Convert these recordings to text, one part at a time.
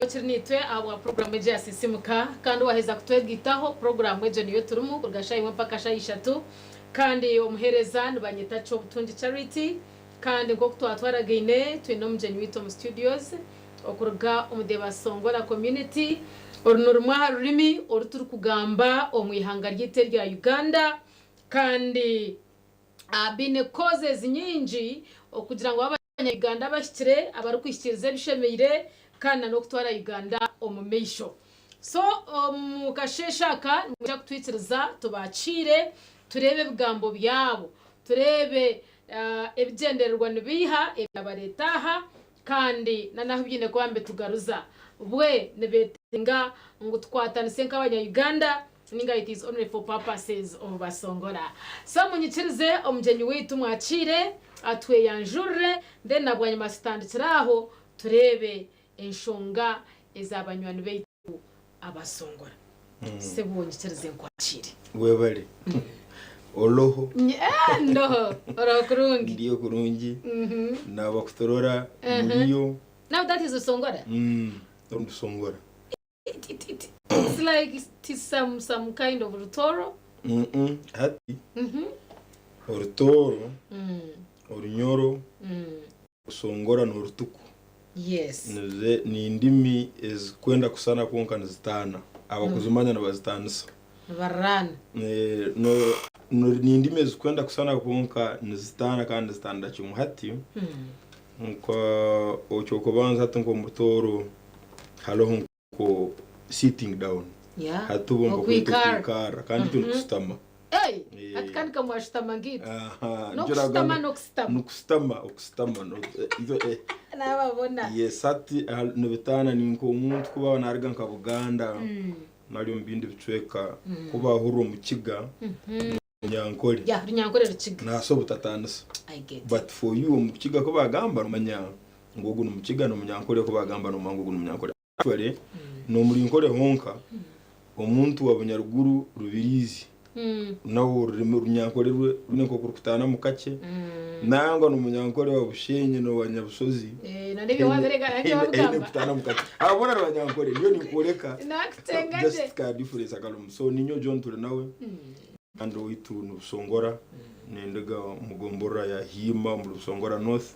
Okiri naitwe ahabwa puroguraamu egyo ya Sisiimuka kandi waaheza kutwegaitaho, puroguraamu egyo niyo turimu kuruga shaaha imwe mpaka shaaha ishatu kandi omuheereza nibanyeta Kyobutungi Charity kandi nk'oku twatwaragaine twine omugyenyi waitu omu studios okuruga omu The Basongora Community. Oru nirumwe aha rurimi oru turikugamba omu ihanga ryaitu erya Uganda kandi Baine causes nyingi okugira ngu babe abanya Uganda abahikire abarikuhikiiriza ebishemeire kandi na n'okutwara Uganda omu maisho. So omu kasheeshe aka nimwija kutwikiriza tubakiire tureebe ebigambo byabo, tureebe ebigyendererwa nibiiha ebyabareeta aha kandi na n'ahu biine kuba nibitugaruza. Bwe nibetenga ngu tukwatanise nk'abanya Uganda Ninga it is only for purposes of Basongora. So munyikirize omugyenyi waitu mwakiire atweyanjurire then nabwanyima tutandikire aho tureebe enshonga eza banywani baitu Abasongora. Sebo nyikirize nkwakiire. Webale. Oloho. Eh, ndoho. Oroho kurungi. Ndiyo kurungi. Nabakuturora muriyo. Now that is Rusongora? Rusongora. It, it, it, it's like it is some, some kind of Rutoro. Mm-mm. Hati Orutooro, Orunyoro, Rusongora n'Orutuku Yes. nize ni ndimi ezikwenda kusana kwonka nizitaana. Abakuzimanya nibazitaanisa. Nibariraana. Eh, no, no, ni ndimi ezikwenda kusana kwonka nizitaana kandi nizitaanira kimwe. Hati nka ekyokubanza hati nk'omu Rutooro hariho nko sitting down Yeah. hati bo nibakweta Okwikarra. okwikarra kandi itwe nikusitama. Hey, Eh. hati kandi kamwashutama nkaitwe. Aha, nikyo N'okushutama nagamba n'okusitama. nikusitama okusitama no- eh, itwe, eh, Nababona. yes hati ah, nibitaana ni nk'omuntu kuba naruga nka Buganda nari omu bindi bicweka ku bahurira omukiga Runyankore Yeah, Runyankore Rukiga. naasa obutatanisa I get. but for you omukiga ku bagamba nomanya ngu ogu nomukiga nomunyankore ku bagamba nomanya ngu ogu nomunyankore actually nomuri nkore honka omuntu wa bunyaruguru rubirizi nawe orurimi orunyankore rwe rwine nkoku rukutaanamu kakye nangwa nomunyankore wa bushenyi nowa nyabusozi Eh, na n'ebyo wabirega nabyo haine wabigamba. kutaanamu kakye abo boona nibanyankore nyowe ninkworeka Nakutenga gye. just ka difference akarimu so ninyowe John Turinawe Kandi owaitu ni Busongora, nindiga omu gomborora ya Hiima omuri Busongora North,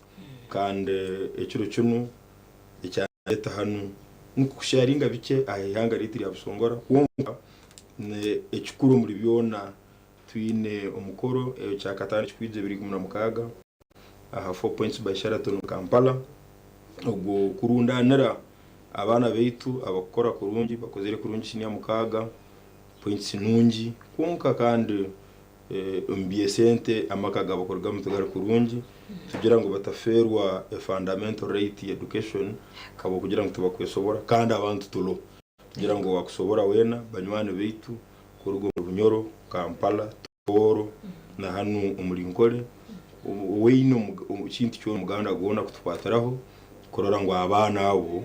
kandi ekiro kinu ekyandeeta hanu nikusharinga bikye aha ihanga ryaitu rya Busongora kwonka ekikuru omuri byona twine omukoro ekyakataano ekikwija 2016 aha Four Points by Sheraton Kampala ogwo kurundanira abaana baitu abakukora kurungi bakozire kurungi siniya mukaaga Points nungi kwonka kandi omu by'esente amaka gaabo kurugamu tigari kurungi tugira ngu batafeerwa a fundamental right education ahabw'okugira ngu tibakwesobora kandi abantu tulo kugira ngu owakusobora weena banywani baitu kuruga omuri Bunyoro, Kampala, Tooro na hanu omuri Nkore owaine ekintu kyona omuganda gwona kutukwatiraho kurora ngu abaana abo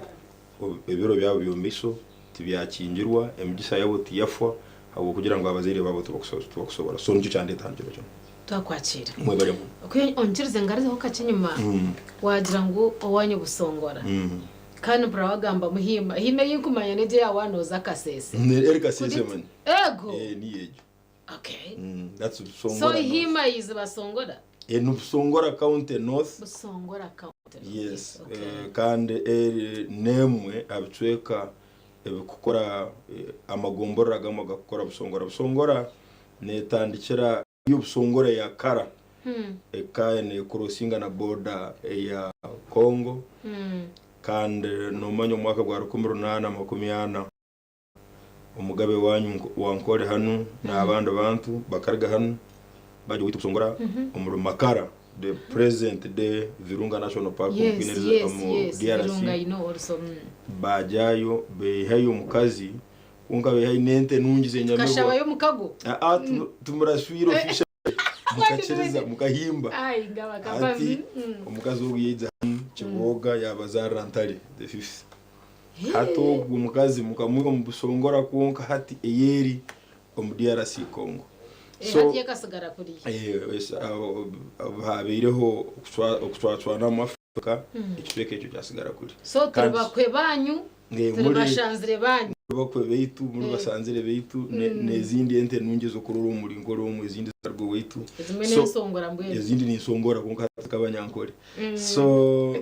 ebiro byabo by'omu maiso tibyakingirwa, emigisa yabo tiyafwa habw'okugira ngu abazaire baabo tibakusobora. So nikyo kyandeeta hanu kiro kinu. Twakwakiira. Mwebare muno. Okay, onyikirize ngarizeho kakye enyima. Wagira ngu owanyu Busongora. Kandi mpurira wagamba Muhiima. Hiima ei nkumanya n'egyo eya waanooza Kasese. Eri Kasese manya. Ego! Niyo egyo. Okay. That's So Busongora North. Hiima is Basongora? Ni Busongora County North. Busongora County North. Yes. Okay. Kandi eri n'emwe aha bicweka ebikukora amagomborora agamwe agakukora Busongora. Busongora netandikira yo Busongora eya kara eka necrossinga na border eya Congo kandi nomanya omwaka gwa 1840 Omugabe wanyu wa Nkore hanu n'abandi bantu bakaruga hanu baaja owaitu Busongora omuri Makara, the present day Virunga National Park omu Yes, Queen yes, omu yes, DRC. Virunga I know also. Baajayo baihayo omukazi kwonka baihayo n'ente nungi z'enyamibwa. Tukashabayo omukago. Aa timuraswire officially mukakiriza mukahimba. Ai nga bakaba. Hati omukazi ogu yaija hanu Kiboga yaabazaarira Ntare the fifth. Hati ogwo mukazi mukamwiha omu Busongora kwonka hati eyeri omu DRC Congo. Eh, So hati ekasigara kuriya. eh, es- aho- aho habaireho okucwa- okucwacwana omu Africa ekicweka ekyo kyasigara kuri. So turi Kandi bakwe banyu. Turi bashanzire banyu. Muri bakwe baitu, muri basanzire baitu, n'ezindi ente nungi ez'okurora omu muringo omwe, ezindi zitaruga owaitu. Ezimwe n'ensongora mbwenu. Ezindi ninsongora kwonka hati nk'abanyankore. So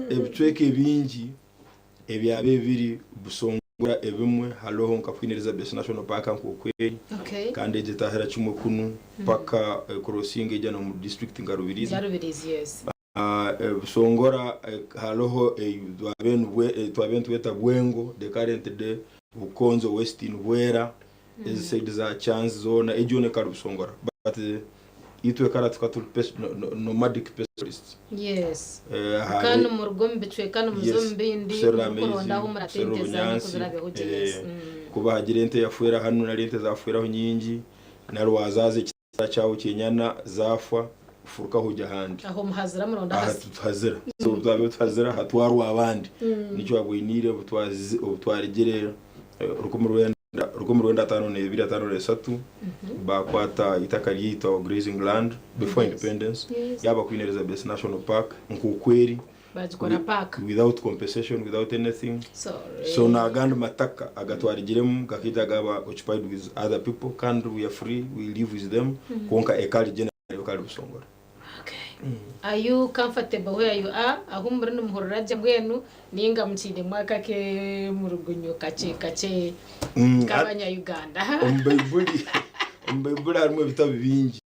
ebicweka ebingi ebyaba ebiri Busongora ebimwe hariho nka Queen Elizabeth National Park nk'oku eri kandi egyo etahira kimwe kunu paka ecrossinga egya n'omu district nka Rubirizi. Ya Rubirizi yes. Busongora hariho ei twabaire nitweta Bwengo the current day Bukonzo West in Bwera ezi side za Kyanzi zoona egyo yoona ekaba eri Busongora but itwe kara tukaba turi nomadic pastoralists. Yes. Kandi muruga omu bicweka nimuza omu bindi murikuronda ahu murata ente zanyu kuzirabeho gye. Yes. Kuba hagira ente eyafwera hanu nari ente zafweraho nyingi nari wazaza Ekitara kyawe ky'enyana zaafwa, furukaho ogye ahandi. Aho muhazira muronda Aha hasi. tituhazira. So obu twabaire tuhazira hatwarwa abandi. Nikyo wabwiniire obu twazi obu twarigire 1952, 53 baakwata eitaka ryaitu our grazing land before independence yaaba Queen Elizabeth National Park nk'oku eri. Bagikora park. Without compensation, without anything. Sorry. So n'agandi mataka agatwarigiremu gakaija gaba occupied with other people kandi we are free, we live with them kwonka ekari generally ekari Busongora. Okay. Are you comfortable where you are? Ahu muri nimuhurira gye mbwenu ninga mukiinemu akake murugunyo kakye kakye k'abanya Uganda? Omu Baibuli omu Baibuli harimu ebitabu bingi.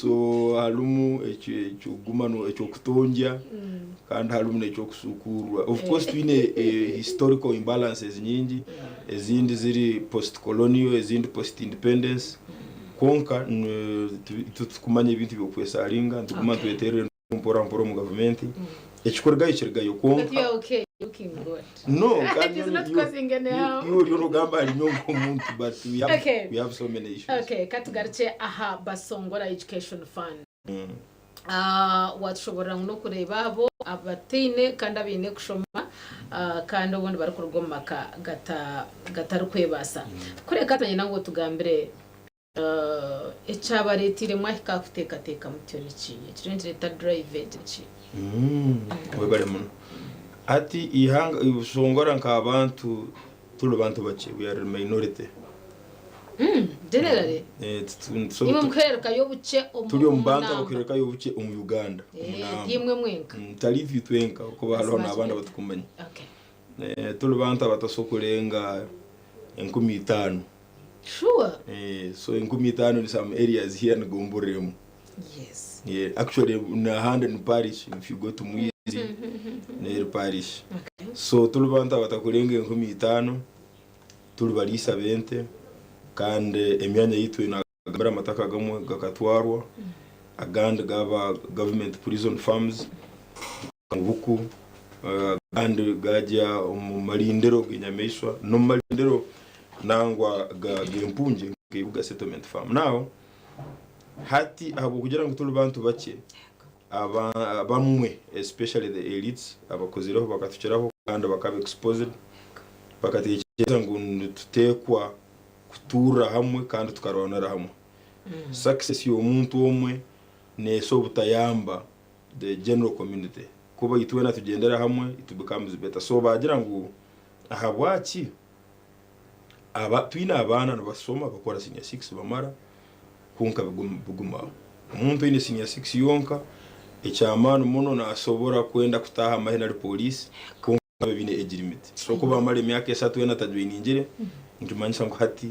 So harimu eky'okuguma eky'okutongya kandi harimu n'eky'okusuukurwa. Of course twine historical imbalances nyingi, ezindi ziri post colonial, ezindi post independence, kwonka titukumanya ebintu by'okwesaringa, nituguma nitweterera mpora mpora omu gavumenti. Ekikurugayo kirigayo kwonka. But you are okay, looking good. No, kandi It is not causing any harm. iwe oriyo nogamba ahari nyowe nk'omuntu but we have, Okay. we have so many issues. Okay, katugarukye aha Basongora Education Fund. Ah, watushoborera ngu n'okureeba abo abataine kandi abaine kushoma ah, kandi obundi barikuruga omu maka gata- gatarikwebaasa. Kureka twanyenda ngu otugambire Ekyabareeteire mwahika aha kuteekateeka mutyo niki? Ekiriyo nikireeta drive egi niki? Webare muno. Hati eihanga Busongora nk'abantu turi bantu bakye, we are minority. Generally? Imwe mukuhererukayo obukye omu Turi omu bantu abakuhererukayo obukye omu Uganda, omu namba. Ti imwe mwenka? Tari itwe itwenka ahabw'okuba hariho n'abandi abatukumanya. Turi bantu abataso kurenga 5000. Sure. So 5000 in some areas here in Gomboremu. Yes. Yeah, actually nahandi ni parish if you go to Mwizi neri parish. Okay. So turi bantu abatakurenga 5000 turi bariisa b'ente kandi emyanya yaitu nagambira amataka agamwe gakatwarwa agandi gaba government prison farms Obuku agandi gaagya omu marindiro g'enyamaishwa n'omu marindiro nangwa g'empungi nk'Ibuga Settlement Farm. Now hati ahabw'okugira ngu turi bantu bakye, abamwe especially the elites abakuzireho bakatukiraho kandi bakaba exposed bakatekyereza ngu nituteekwa kutuurra hamwe kandi tukarwanira hamwe. Success y'omuntu omwe neesa obutayamba the general community kuba itwena tugyendera hamwe it becomes better so bagira ngu ahabwaki aba twine abaana nibashoma bakora senior 6 bamara kwonka biguma aho omuntu oine senior 6 yonka ekyamaani muno nasobora kwenda kutaaha amahe nari police kwonka babe baine age limit so ku bamara emyaka eshatu weena atajoiningire nikimanyisa ngu hati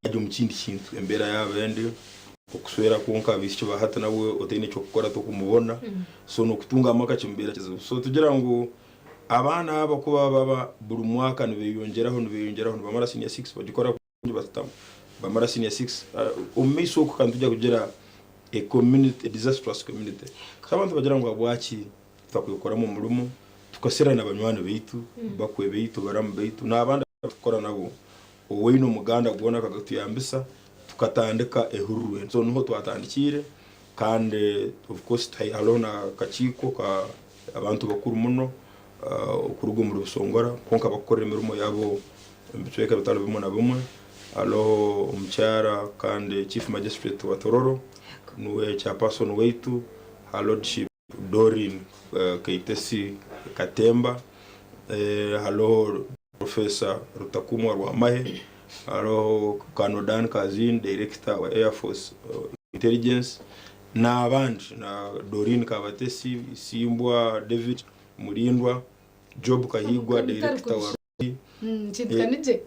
yaaja omu kindi kintu embeera yaaba endi okuswera kwonka abaishiki ba hati nawe otaine eky'okukora tokumubona so n'okutunga amaka kimubeera kizibu so tugira ngu abaana aba ku baba buri mwaka nibeyongyeraho nibeyongyeraho nibamara senior 6 bagikora kurungi batutamu bamara senior 6 omu maisho oku kandi tujya kugira a community a disastrous community so abantu bagira ngu habwaki tutakwekora-mu omurimo tukasera na banywani baitu, bakwe baitu, baramu baitu n'abandi abu tukukora nabo, owaine omuganda gwona akagatuyambisa tukatandika ehururu enu. So niho twatandikiire kandi of course hariho n'akakiiko ka abantu bakuru muno okuruga omuri Busongora kwonka bakukorera emirimo yabo omu bicweka bitari bimwe na bimwe. Hariho omukyara kandi Chief Magistrate wa Tororo niwe chairperson waitu, her lordship Doreen Kaitesi Katemba. Hariho Professor Rutakumwa Rwamahe, hariho Colonel Dan Kazini, Director wa Air Force Intelligence n'abandi na Doreen Kabatesi, Isimbwa David Mulindwa, Job Kahigwa, Director wa Nkintukanije.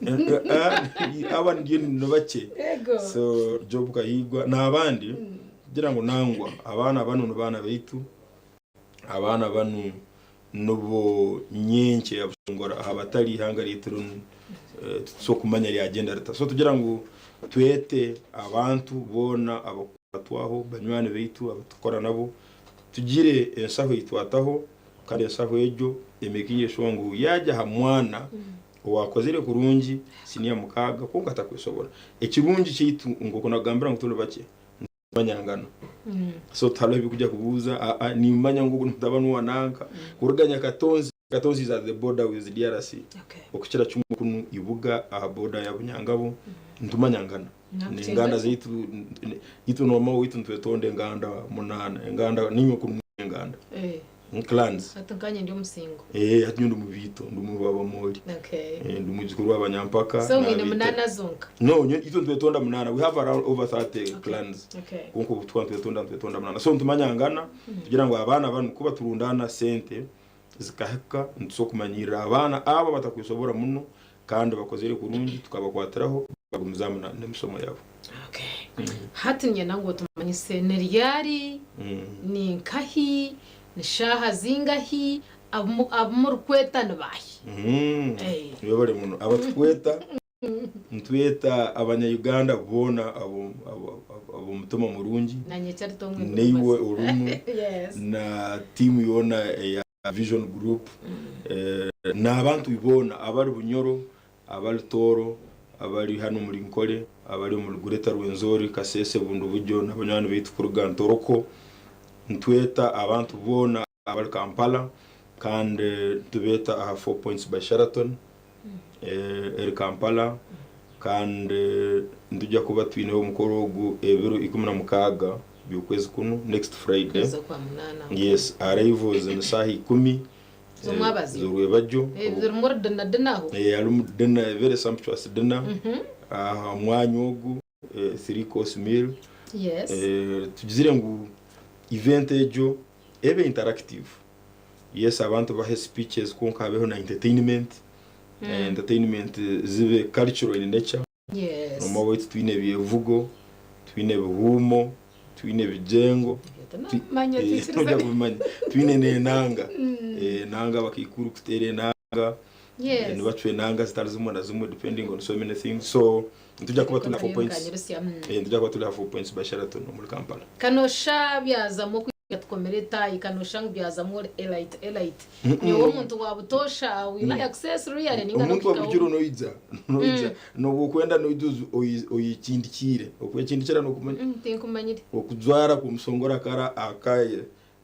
Aba ndiyo ni bakye. Ego. So Job Kahigwa n'abandi kugira ngu nangwa abaana banu ni baana baitu. Abaana banu nibo nyenkya ya Busongora aha batari ihanga ryaitu rinu tituso kumanya ryagenda rita. So tugira ngu twete abantu boona abakukwatwaho, banywani baitu abatukukora nabo, tugire ensaho eyitwataho kandi ensaho egyo emakinge sure ngu yagya aha mwana owakozire kurungi siniya mukaaga kwonka atakwesobora. Ekirungi kyaitu nkoku nakugambira ngu turi bakye, Manyangano. So tihariho ebikujya kubuuza, aa nimanya ngu ogu ni mutabani wa nanka. Kuruga Nyakatonzi, Nyakatonzi is at the border with DRC. Okay. Okukira kimwe kunu Ibuga aha border ya Bunyangabo, nitumanyangana. Nakukyenda. Enganda zaitu, itwe nooma owaitu nitwetonda enganda munaana, enganda niinywe kunu mwine enganda. Eh. Clans. Hati nkanye ndi omusingo. Eh, hati nyowe ndi mubiito, ndi omwiru w'Abamoori. Okay. Eh, ndi mwijukuru w'Abanyampaka. So mwine n'Abiito. munaana zonka. No, nyowe itwe nitwetonda munaana. We have around over 30 clans. Okay. Kwonka obu tukuba nitwetonda nitwetonda munaana. So nitumanyangana tugira ngu abaana banu kuba turundaana sente zikahika nitusobola kumanyirira abaana abo abatakwesobora muno kandi bakozere kurungi tukabakwatiraho bagumizamu n'emisomo yabo. Okay. Hati niinyenda ngu otumanyise ni ryari, ni nkahi, ni shaaha zingahi, abu abu murikweta ni baahi? Eh. Webale muno. Abatukweta nitweta abanya-Uganda boona ab'omutima murungi Nanye Charity omwe naiwe ndikubaza. orimu Yes. na tiimu yoona eya Vision Group n'abantu boona abari Bunyoro, abari Tooro, abari hanu omuri Nkore, abari omuri Greater Rwenzori, Kasese, Bundibugyo na banywani baitu kuruga Ntoroko. Nitweta abantu boona abari Kampala kandi nitubeeta aha Four Points by Sheraton eri Kampala kandi nitwija kuba twineho omukoro ogu ebiro 16 by'okwezi kunu, next Friday. Kwezi okwa munaana. Yes, arrivals ni saaha ikumi Z'omwabazyo. z'orwebagyo. Zirimu orudina dina aho. Harimu dinner, very sumptuous dinner aha mwanya ogu, three course meal. Tugizire ngu event egyo ebe interactive. Yes, abantu bahe speeches kwonka habeho na entertainment. Entertainment zibe cultural in nature. Yes. Omwe waitu twine ebyevugo, twine ebihuumo, twine ebigyengo, Manya eh, twikiriza. tojya kubimanya. Twine n'enanga. Eh, enanga abakaikuru kuteera enanga. Yes. Nibacwa enanga zitari zimwe na zimwe depending on so many things. So nitujya kuba turi aha Four Points. Nkanyirutsya, Eh, nitujya kuba turi aha Four Points by Sheraton omuri Kampala. Kanosha byazamu okwija tukomere etaayi kanosha ngu byazamu ori elite elite. Nyowe omuntu wa butoosha will I access really ninga Omuntu wa n'okuhikaho? buri kiro noija noija nobu okwenda noija ozu- oyi- oyekindikire okwekindikira nokumanya Tinkumanyire. okujwara kw'omusongora akara akaye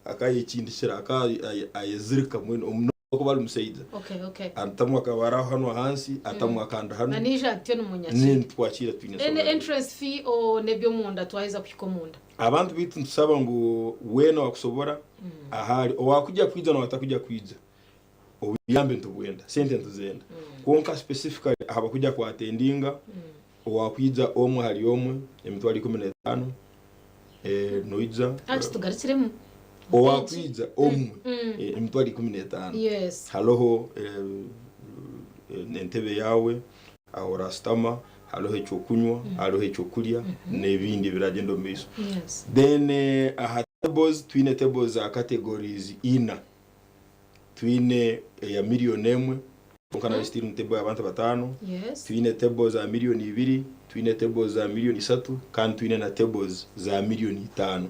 akayekindikira aka ayezirika mbwenu omu kuba ari musaija Okay, okay. atamu akabara hanu ahansi atamu akanda hanu Na naija ntyo nimunyakira. Nitwakira twine Any ensonga. entrance fee or n'eby'omunda twaheza kuhika omunda? Abantu baitu nitusaba ngu weena owakusobora ahari owakujya kwija n'owatakujya kwija obuyambi nitubwenda sente nituzenda kwonka specifically aha bakujya ku attendinga owakwija omwe ahari omwe 150,000 noija Ati tugarukiremu. Owakwija omwe 150,000. Yes. Hariho entebe yaawe ahu orashutama, hariho ekyokunywa, hariho ekyokurya n'ebindi ebiragyenda omu maisho. Yes. Then aha tables twine tables za categories ina. Twine eya 1,000,000 kwonka nayo still ni table y'abantu bataano. Yes. Twine table za 2,000,000, twine tables za 3,000,000 kandi twine na tables za 5,000,000.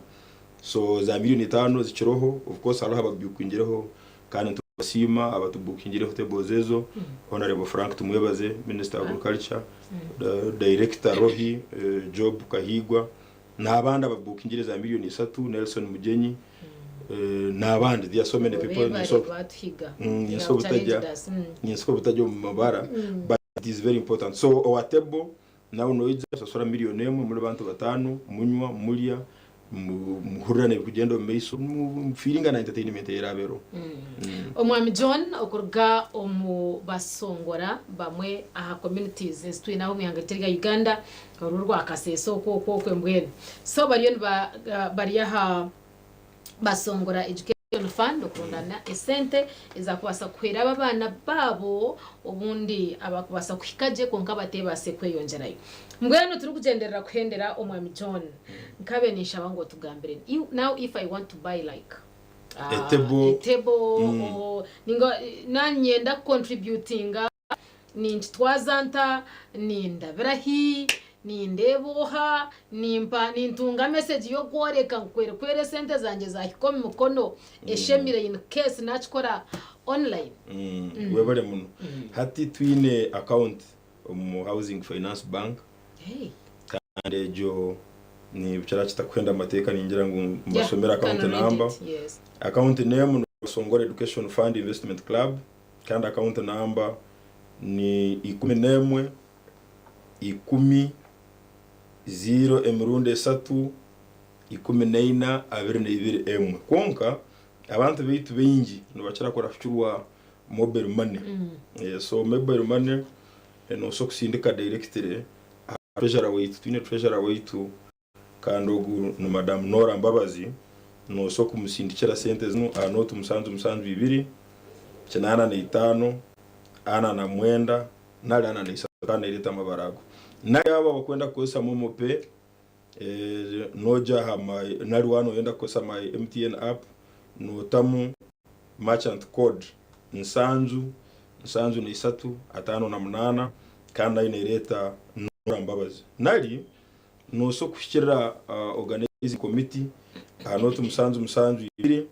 So za 5,000,000 zikiroho, of course hariho ababukingireho kandi nitubasiima abatubukingireho tables ezo. Honourable Frank Tumwebaze, Minister Agriculture, Director Rohi, Job Kahigwa n'abandi ababukingire za 3,000,000, Nelson Mugyenyi n'abandi. There are so many people. Bebare Ninso batuhiga. Ninso They have obutajya challenged us. Ninso obutajya omu mabara but it is very important. So our table nawe noija osasura 1,000,000 muri bantu bataano, munywa, murya. Muhurirane ebirikugyenda omu maiso, mufiiringa na entertainment eyeraabe eriho. Omwami John okuruga omu Basongora bamwe aha communities ezi twine aha omu ihanga ryaitu erya Uganda oru orwa Kasese okwo okwo okwo mbwenu so bariyo niba bari aha Basongora Education Fund okurundana esente ezakubaasa kuhwera abo abaana baabo obundi abakubaasa kuhika gye kwonka batebaase kweyongyerayo. Mbwenu turikugyenderera kuhendera Omwami John nkabe ninshaba ngu otugambire now if I want to buy like A table. a table or ninga nanyenda ku contributinga ninkitwaza nta, nindabira hi, nindeeba oha, nimpa nintunga message y'okworeka ngu kweri kweri esente zangye zahika omu mikono eshemire in case nakikora online. Webale muno. Hati twine account omu Housing Finance Bank Hey. kandi egyo nikira kitakuhenda amateeka ningira ngu Yeah, mbashomere you can account read number. it, yes. Account name ni Basongora Education Fund Investment Club kandi account number ni 11 10 0 emirundi esatu 14 22 emwe. Kwonka abantu baitu baingi nibakira kurahukirwa mobile money. So mobile money nosobola kusindika directly aha treasurer waitu. Twine treasurer waitu kandi ogu ni Madam Norah Mbabazi. Nosobola kumusindikira sente zinu aha nooti musanju musanju ibiri, 85, 49 nari 43 kandi nereeta amabara ago. Nari abo abakwenda kukozesa momo pay, noja aha my nari waaba noyenda kukozesa my MTN app notamu merchant code nsanju, nsanju na isatu, 58 kandi nayo nereeta Norah Mbabazi. Nari noosa okuhikirira organizing committee aha nooti musanju musanju ibiri,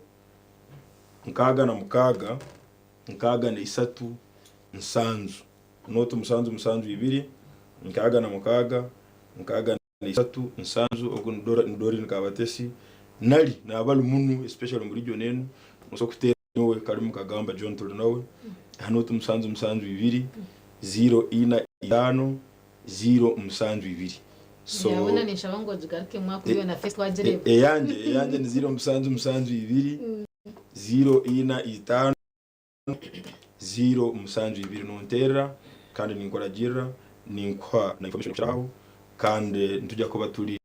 66, 63, nsanju. Nooti musanju musanju ibiri, 66, 63, nsanju. Ogu ni Doreen Kabatesi. Nari naaba ari munu especially omu region enu, noosa okuteera nyowe Karimu Kagamba John Turinawe aha nooti musanju musanju ibiri, ziiro ina itaano, ziiro musanju ibiri. So Yabona ninshaba ngu ogigarukemu ahakuba yoona face twagireeba. Eyangye eyangye ni ziiro musanju musanju ibiri, ziiro ina itaano, 07 2 nonterera kandi ninkuragirira ninkuha na information ekukiraho kandi nitujya kuba turi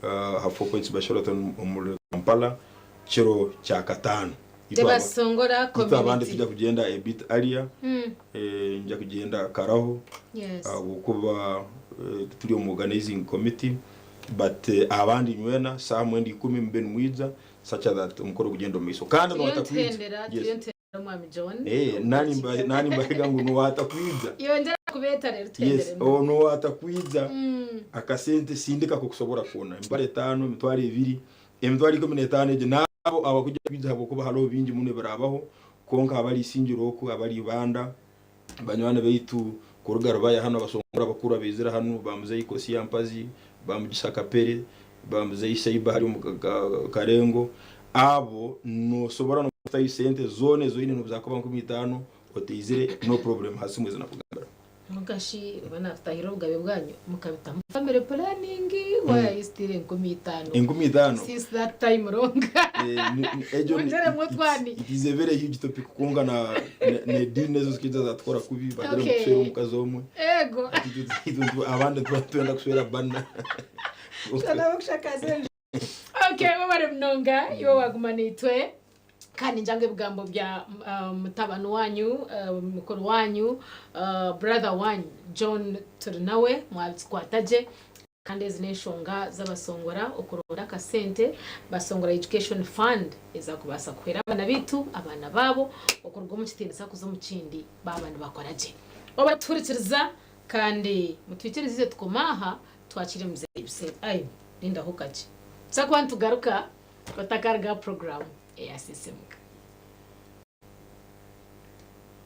aha Four Points by Sheraton omuri Kampala kiro kya kataano. The Basongora Itwe abandi community. tujya kugyenda a bit earlier, nja kugyenda karaho ahabw'okuba turi omu organizing committee but abandi nywena saaha mwenda ikumi mube nimwija such that omukoro gugyende omu maiso kandi Turiyo nowaata kwija nituhendera, yes turiyo nituhendera Omwami John. Eh, omu nani dakiika. mba nani mbahiga ngu nowaata kwija Yongyera kubeeta reero yes tuhendere oh, nowaata kwija akasente sindika kokusobora kwona emitwaro etaano emitwaro ebiri emitwaro 15 egyo naabo abakujya kwija habwokuba hariho bingi muno ebiraabaho kwonka abari Isingiro oku abari Ibanda Banywani baitu kuruga Rubaya hanu abasongora abakuru abaizire hanu, ba Muzei Kosia Mpazi, ba Mugisa Kapere, ba Muzei Saiba hari omu Karengo, abo nosobora nokutayo sente zona ezoine nobu zakuba 5000 otaizire no problem ha simu ezi nakugambira. Kwonka shi oba natutahirira obugabe bwanyu mukabitamu family planning why are you still 5000 5000? Since that time ronka Egyo mwongyeremu otwani. It is a very huge topic kwonka na n'ediini ezo zikaija zatukora kubi bagira ngu kushwera omukazi omwe. Ego. Hati itwe abandi nituba nitwenda kushwera bana. Twenda enju. Okay, webare munonga iwe waguma naitwe. Kandi ningira ngu ebigambo bya mutabani wanyu, mukuru wanyu, brother wanyu John Turinawe mwabikwata gye. Kandi ezi n'enshonga z'abasongora okuronda akasente Basongora Education Fund ezakubaasa kuhwera abaana baitu, abaana baabo okuruga omu kitiinisa kuza omu kindi baaba nibakora gye. Obarikutuhurikiriza kandi mutwikirize itwe tukome aha twakiire Muzeeyi Biseera. Ai rindaho kakye. Tuza kuba nitugaruka otakaruga aha puroguraamu eya Sisimuka.